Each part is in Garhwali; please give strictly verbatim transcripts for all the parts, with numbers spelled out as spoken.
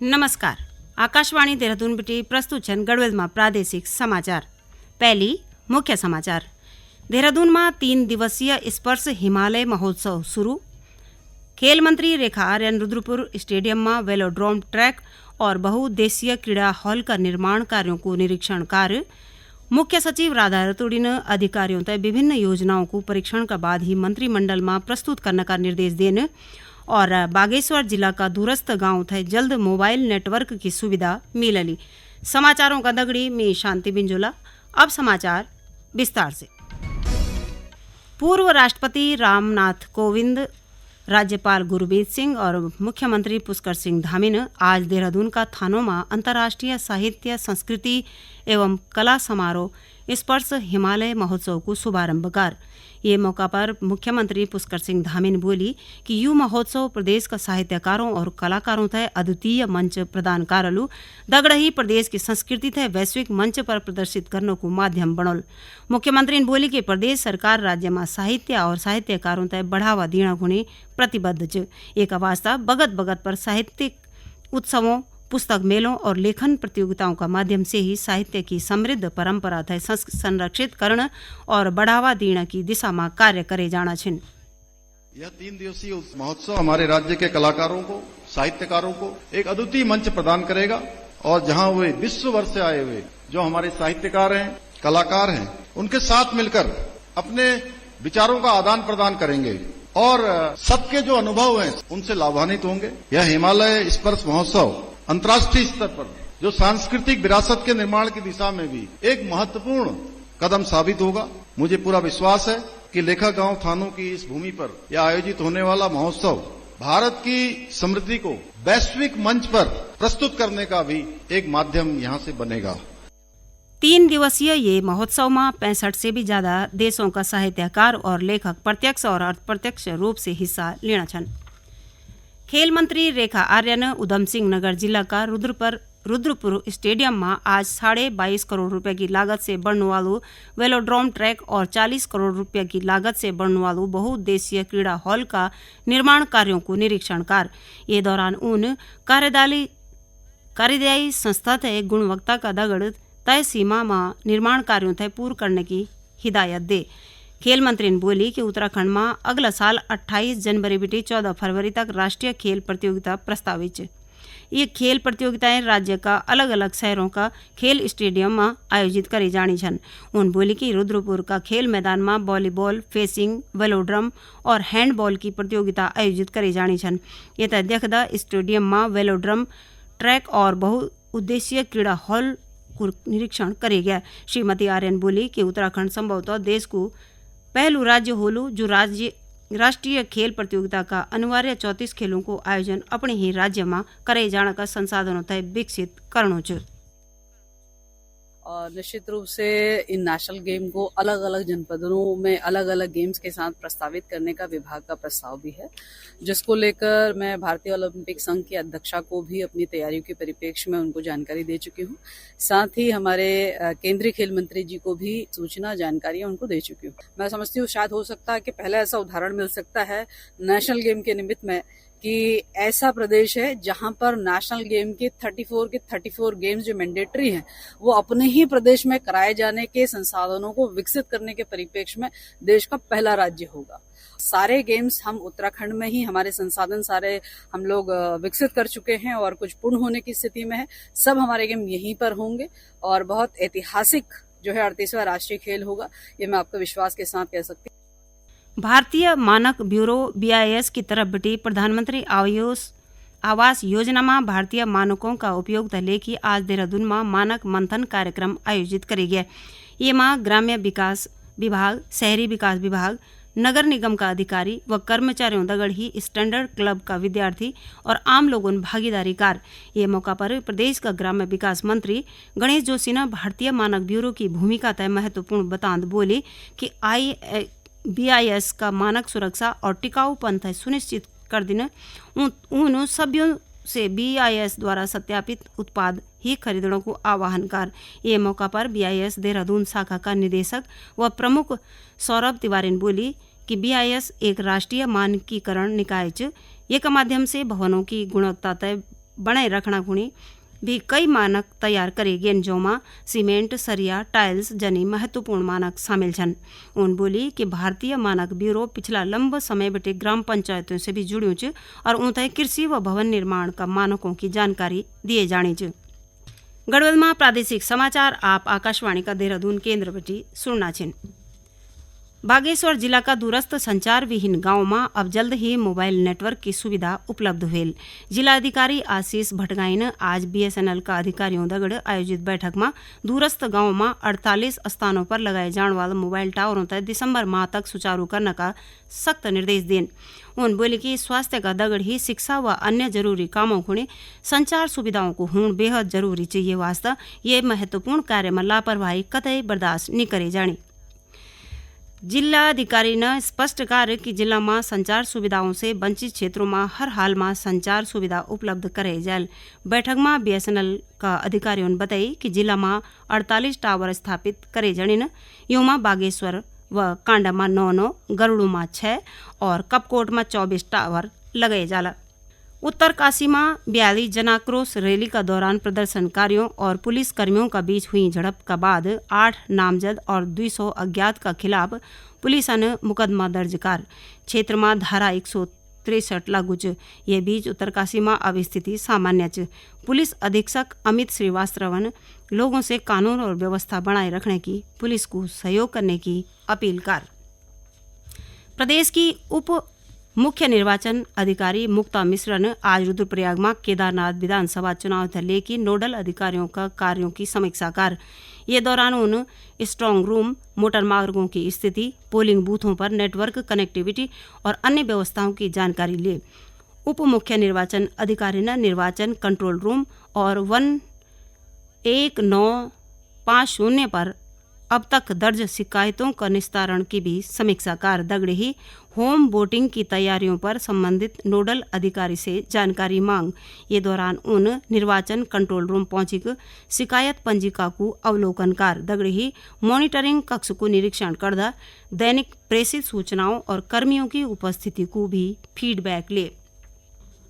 नमस्कार। आकाशवाणी देहरादून बिटि प्रस्तुत छन गढ़वाल मा प्रादेशिक समाचार। पहली मुख्य समाचार। देहरादून मा तीन दिवसीय स्पर्श हिमालय महोत्सव शुरू। खेल मंत्री रेखा आर्यन रुद्रपुर स्टेडियम मा वेलोड्रोम ट्रैक और बहुउद्देशीय क्रीड़ा हॉल का निर्माण कार्यों को निरीक्षण कार्य। मुख्य सचिव राधा रतूड़ी ने अधिकारियों तय विभिन्न योजनाओं को परीक्षण का बाद ही मंत्रिमंडल मा प्रस्तुत करने का निर्देश देने और बागेश्वर जिला का दूरस्थ गांव तय जल्द मोबाइल नेटवर्क की सुविधा मिलली। समाचारों का दगड़ी मैं शांति बिंजोला। अब समाचार विस्तार से। पूर्व राष्ट्रपति रामनाथ कोविंद, राज्यपाल गुरमीत सिंह और मुख्यमंत्री पुष्कर सिंह धामी ने आज देहरादून का थानों में अंतर्राष्ट्रीय साहित्य, संस्कृति एवं कला समारोह स्पर्श हिमालय महोत्सव को शुभारंभ कर। ये मौका पर मुख्यमंत्री पुष्कर सिंह धामी ने बोली कि यू महोत्सव प्रदेश का साहित्यकारों और कलाकारों तय अद्वितीय मंच प्रदान करलु, दगड़ा ही प्रदेश की संस्कृति तय वैश्विक मंच पर प्रदर्शित करने को माध्यम बनल। मुख्यमंत्री ने बोली कि प्रदेश सरकार राज्य में साहित्य और साहित्यकारों तय बढ़ावा देना गुणी प्रतिबद्ध च। एक वास्ता बगत बगत पर साहित्यिक उत्सवों, पुस्तक मेलों और लेखन प्रतियोगिताओं का माध्यम से ही साहित्य की समृद्ध परंपरा तय संस-, संरक्षित करण और बढ़ावा देना की दिशा में कार्य करे जाना छिन। यह तीन दिवसीय उस महोत्सव हमारे राज्य के कलाकारों को, साहित्यकारों को एक अद्वितीय मंच प्रदान करेगा और जहां वे विश्व भर से आए हुए जो हमारे साहित्यकार हैं, कलाकार हैं, उनके साथ मिलकर अपने विचारों का आदान प्रदान करेंगे और, अ, सबके जो अनुभव हैं, उनसे लाभान्वित होंगे। यह हिमालय स्पर्श महोत्सव अंतर्राष्ट्रीय स्तर पर जो सांस्कृतिक विरासत के निर्माण की दिशा में भी एक महत्वपूर्ण कदम साबित होगा। मुझे पूरा विश्वास है कि लेखा गांव थानों की इस भूमि पर यह आयोजित होने वाला महोत्सव भारत की समृद्धि को वैश्विक मंच पर प्रस्तुत करने का भी एक माध्यम यहां से बनेगा। तीन दिवसीय ये महोत्सव में पैंसठ से भी ज्यादा देशों का साहित्यकार और लेखक प्रत्यक्ष और अप्रत्यक्ष रूप से हिस्सा लेना छन। खेल मंत्री रेखा आर्य ने उधम सिंह नगर जिला का रुद्रपर-, रुद्रपुर स्टेडियम में आज साढ़े बाईस करोड़ रुपए की लागत से बनने वालू वेलोड्रोम ट्रैक और चालीस करोड़ रुपए की लागत से बनने वालू बहुउद्देशीय क्रीड़ा हॉल का निर्माण कार्यों को निरीक्षण कर। ये दौरान उन कार्यदाली कार्यदायी संस्था तय गुणवत्ता का दगड़ तय सीमा में निर्माण कार्यों तय पूर्ण करने की हिदायत दे। खेल मंत्री ने बोली कि उत्तराखंड में अगला साल अट्ठाईस जनवरी बिटि चौदह फरवरी तक राष्ट्रीय खेल प्रतियोगिता प्रस्तावित च। ये खेल प्रतियोगिताएं राज्य का अलग-अलग शहरों का खेल स्टेडियम में आयोजित करी जानी छन। उन बोली कि रुद्रपुर का खेल मैदान में वॉलीबॉल, फेंसिंग, वेलोड्रम और हैंडबॉल की प्रतियोगिता आयोजित करी जानी छन। ये तय देखदा स्टेडियम में वेलोड्रम ट्रैक और बहुउद्देशीय क्रीड़ा हॉल को निरीक्षण करे गया। श्रीमती आर्यन बोली कि उत्तराखंड संभवतः देश को पहलू राज्य होलू जो राज्य, राष्ट्रीय खेल प्रतियोगिता का अनिवार्य चौंतीस खेलों को आयोजन अपने ही राज्य में करे जाने का संसाधनों तय विकसित करणो च। और निश्चित रूप से इन नेशनल गेम को अलग-अलग जनपदों में अलग-अलग गेम्स के साथ प्रस्तावित करने का विभाग का प्रस्ताव भी है, जिसको लेकर मैं भारतीय ओलंपिक संघ की अध्यक्षा को भी अपनी तैयारियों के परिप्रेक्ष्य में उनको जानकारी दे चुकी हूँ। साथ ही हमारे, अ, केंद्रीय खेल मंत्री जी को भी सूचना, जानकारी उनको दे चुकी हूँ। मैं समझती हूँ, शायद हो सकता है कि पहला ऐसा उदाहरण मिल सकता है नेशनल गेम के निमित्त में कि ऐसा प्रदेश है जहां पर नेशनल गेम के थर्टी फ़ोर के थर्टी फ़ोर गेम्स जो मैंडेटरी हैं, वो अपने ही प्रदेश में कराए जाने के संसाधनों को विकसित करने के परिप्रेक्ष्य में देश का पहला राज्य होगा। सारे गेम्स हम उत्तराखंड में ही, हमारे संसाधन सारे हम लोग, अ, विकसित कर चुके हैं और कुछ पूर्ण होने की स्थिति में है। सब हमारे गेम यहीं पर होंगे और बहुत ऐतिहासिक जो है अड़तीसवाँ राष्ट्रीय खेल होगा, ये मैं आपको विश्वास के साथ कह सकती हूँ। भारतीय मानक ब्यूरो, बीआईएस, की तरफ बिटि प्रधानमंत्री आयुष आवास योजना मा भारतीय मानकों का उपयोग तय लेके आज देहरादून मा मानक मंथन कार्यक्रम आयोजित करे गया। ये मा ग्राम्य विकास विभाग, शहरी विकास विभाग, नगर निगम का अधिकारी व कर्मचारियों दगड़ ही स्टैंडर्ड क्लब का विद्यार्थी और आम लोगों भागीदारी कार। ये मौका पर प्रदेश का ग्राम्य विकास मंत्री गणेश जोशी ने भारतीय मानक ब्यूरो की भूमिका तय महत्वपूर्ण बतांद बोले कि आई बीआईएस का मानक सुरक्षा और टिकाऊपन तय सुनिश्चित कर दिन। उन, उन सभ्यों से बीआईएस द्वारा सत्यापित उत्पाद ही खरीदणों को आह्वान कर। ये मौका पर बीआईएस देहरादून शाखा का निदेशक व प्रमुख सौरभ तिवारी ने बोली कि बीआईएस एक राष्ट्रीय मानकीकरण निकाय च, ये का माध्यम से भवनों की गुणवत्ता तय बणाए रखणा खुणी भी कई मानक तैयार करे गेन, जोमा सीमेंट, सरिया, टाइल्स जनी महत्वपूर्ण मानक शामिल छन। उन बोली कि भारतीय मानक ब्यूरो पिछला लंबा समय बटे ग्राम पंचायतों से भी जुड़्यों च और उन्हें कृषि व भवन निर्माण का मानकों की जानकारी दिए जानी च। गढ़वाल में प्रादेशिक समाचार आप आकाशवाणी का देहरादून केंद्र बटी सुनना छिन। बागेश्वर जिला का दूरस्थ संचार विहीन गांव में अब जल्द ही मोबाइल नेटवर्क की सुविधा उपलब्ध होल। जिला अधिकारी आशीष भटगाइन आज बीएसएनएल का अधिकारियों दगड़ आयोजित बैठक में दूरस्थ गांव में अड़तालीस स्थानों पर लगाए जाने वाले मोबाइल टावरों तक दिसंबर माह तक सुचारू करने का सख्त निर्देश देन। उन बोले कि स्वास्थ्य का दगड़ ही शिक्षा व अन्य जरूरी कामों खुणे संचार सुविधाओं को होण बेहद जरूरी च। ये वास्ता ये महत्वपूर्ण कार्य में लापरवाही कतई बर्दाश्त नहीं करे जानी। जिला अधिकारी ने स्पष्ट कर कि जिला में संचार सुविधाओं से वंचित क्षेत्रों में हर हाल में संचार सुविधा उपलब्ध करे जाल। बैठक में बीएसएनएल का अधिकारियों ने बताई कि जिला में अड़तालीस टावर स्थापित करे जानिन। योमा बागेश्वर व कांडा में नौ नौ, गरुड़ू में छह और कपकोट में चौबीस टावर लगाए जाला। उत्तरकाशी में बयालीस जनाक्रोश रैली का दौरान प्रदर्शनकारियों और पुलिस कर्मियों का बीच हुई झड़प का बाद आठ नामजद और दो सौ अज्ञात का खिलाफ पुलिस ने मुकदमा दर्ज कर क्षेत्र में धारा एक सौ तिरसठ लागू च। ये बीच उत्तरकाशी में अब स्थिति सामान्य च। पुलिस अधीक्षक अमित श्रीवास्तव ने लोगों से कानून और व्यवस्था बनाए रखने की, पुलिस को सहयोग करने की अपील कर। प्रदेश की उप मुख्य निर्वाचन अधिकारी मुक्ता मिश्रा ने आज रुद्रप्रयाग में केदारनाथ विधानसभा चुनाव से लेकर नोडल अधिकारियों का कार्यों की समीक्षा कर। ये दौरान उन स्ट्रांग रूम, मोटर मार्गों की स्थिति, पोलिंग बूथों पर नेटवर्क कनेक्टिविटी और अन्य व्यवस्थाओं की जानकारी ली। उप मुख्य निर्वाचन अधिकारी ने निर्वाचन कंट्रोल रूम और वन एक नौ पाँच शून्य पर अब तक दर्ज शिकायतों का निस्तारण की भी समीक्षा कर। दगड़े ही होम वोटिंग की तैयारियों पर संबंधित नोडल अधिकारी से जानकारी मांग। ये दौरान उन निर्वाचन कंट्रोल रूम पहुंची क शिकायत पंजिका को अवलोकन कर। दगड़े ही मॉनिटरिंग कक्ष को निरीक्षण करदा दैनिक प्रेषित सूचनाओं और कर्मियों की उपस्थिति को भी फीडबैक ले।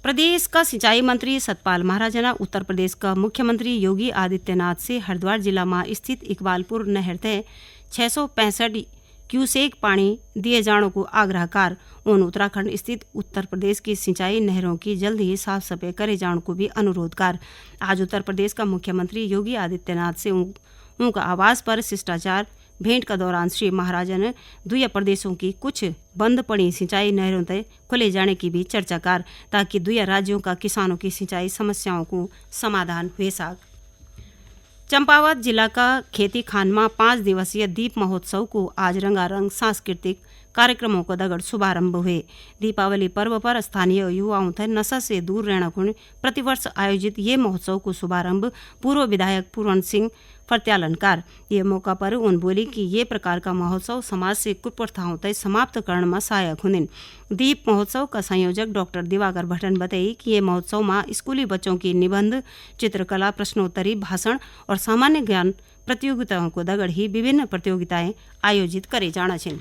प्रदेश का सिंचाई मंत्री सतपाल महाराज ने उत्तर प्रदेश का मुख्यमंत्री योगी आदित्यनाथ से हरिद्वार जिला में स्थित इकबालपुर नहर तय छः सौ पैंसठ क्यूसेक पानी दिए जाने को आग्रह कर। उन उत्तराखंड स्थित उत्तर प्रदेश की सिंचाई नहरों की जल्द ही साफ सफाई करे जाने को भी अनुरोध कर। आज उत्तर प्रदेश का मुख्यमंत्री योगी आदित्यनाथ से उन, उनका आवास पर शिष्टाचार भेंट का दौरान श्री महाराज ने दुया प्रदेशों की कुछ बंद पड़ी सिंचाई नहरों तय खोले जाने की भी चर्चा कर, ताकि दुया राज्यों का किसानों की सिंचाई समस्याओं को समाधान हुए साग। चंपावत जिला का खेती खान में पाँच दिवसीय दीप महोत्सव को आज रंगारंग सांस्कृतिक कार्यक्रमों का दगड़ शुभारंभ हुए। दीपावली पर्व पर स्थानीय युवाओं थे नशा से दूर रहना खुण प्रतिवर्ष आयोजित ये महोत्सव को शुभारंभ पूर्व विधायक पूरण सिंह फर्त्यालनकार। ये मौका पर उन बोली कि ये प्रकार का महोत्सव समाज से कुप्रथाओं तय समाप्त करण में सहायक हुनिन। दीप महोत्सव का संयोजक डॉक्टर दिवाकर भट्टन बताई कि ये महोत्सव में स्कूली बच्चों की निबंध, चित्रकला, प्रश्नोत्तरी, भाषण और सामान्य ज्ञान प्रतियोगिताओं को दगड़ ही विभिन्न प्रतियोगिताएं आयोजित करे जाना छिन।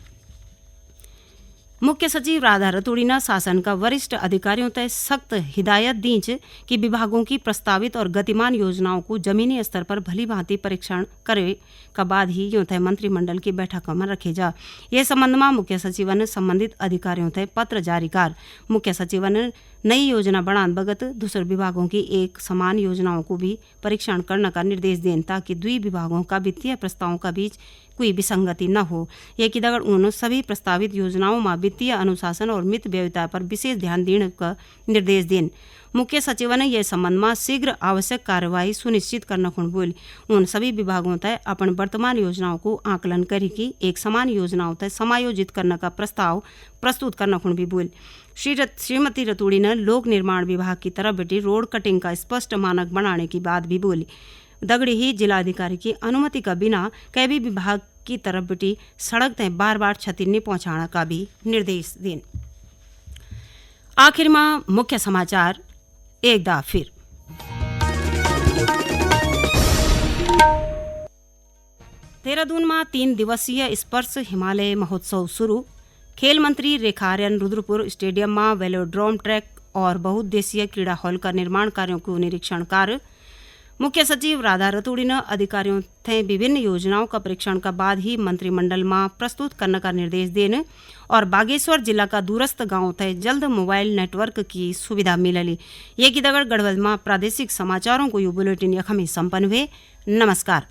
मुख्य सचिव राधा रतूड़ी ने शासन का वरिष्ठ अधिकारियों तय सख्त हिदायत दींच कि विभागों की प्रस्तावित और गतिमान योजनाओं को जमीनी स्तर पर भली भांति परीक्षण करे का बाद ही यों तय मंत्रिमंडल की बैठक में रखे जा। ये संबंध में मुख्य सचिव ने संबंधित अधिकारियों तय पत्र जारी कर। मुख्य सचिव ने नई योजना बनान बगत दूसरे विभागों की एक समान योजनाओं को भी परीक्षण करने का निर्देश देन, ताकि दुई विभागों का वित्तीय प्रस्तावों का बीच कोई विसंगति न हो। ये की दगड़ उन सभी प्रस्तावित योजनाओं में वित्तीय अनुशासन और मित व्ययता पर विशेष ध्यान देने का निर्देश देन। मुख्य सचिव ने यह संबंध में शीघ्र आवश्यक कार्यवाही सुनिश्चित करना खुण बोल उन सभी विभागों तय अपन वर्तमान योजनाओं को आकलन करी की एक समान योजनाओं तय समायोजित करने का प्रस्ताव प्रस्तुत करना खुण भी बोल। श्री रत-, श्रीमती रतूड़ी ने लोक निर्माण विभाग की तरफ बटी रोड कटिंग का स्पष्ट मानक बनाने की बात भी बोली। दगड़ी ही जिलाधिकारी की अनुमति का बिना कै भी विभाग की तरफ बटी सड़क तय बार बार क्षति नहीं पहुंचाने का भी निर्देश देन। आखिर में मुख्य समाचार एक दा फिर। देहरादून में तीन दिवसीय स्पर्श हिमालय महोत्सव शुरू। खेल मंत्री रेखा आर्यन रुद्रपुर स्टेडियम में वेलोड्रोम ट्रैक और बहुउद्देशीय क्रीड़ा हॉल का निर्माण कार्यों को निरीक्षण कार्य। मुख्य सचिव राधा रतूड़ी ने अधिकारियों थे विभिन्न योजनाओं का परीक्षण का बाद ही मंत्रिमंडल में प्रस्तुत करने का निर्देश देने और बागेश्वर जिला का दूरस्थ गांव थे जल्द मोबाइल नेटवर्क की सुविधा मिलली। ये की दगड़ गढ़वाल में प्रादेशिक समाचारों को यो बुलेटिन यखमी संपन्न हुए। नमस्कार।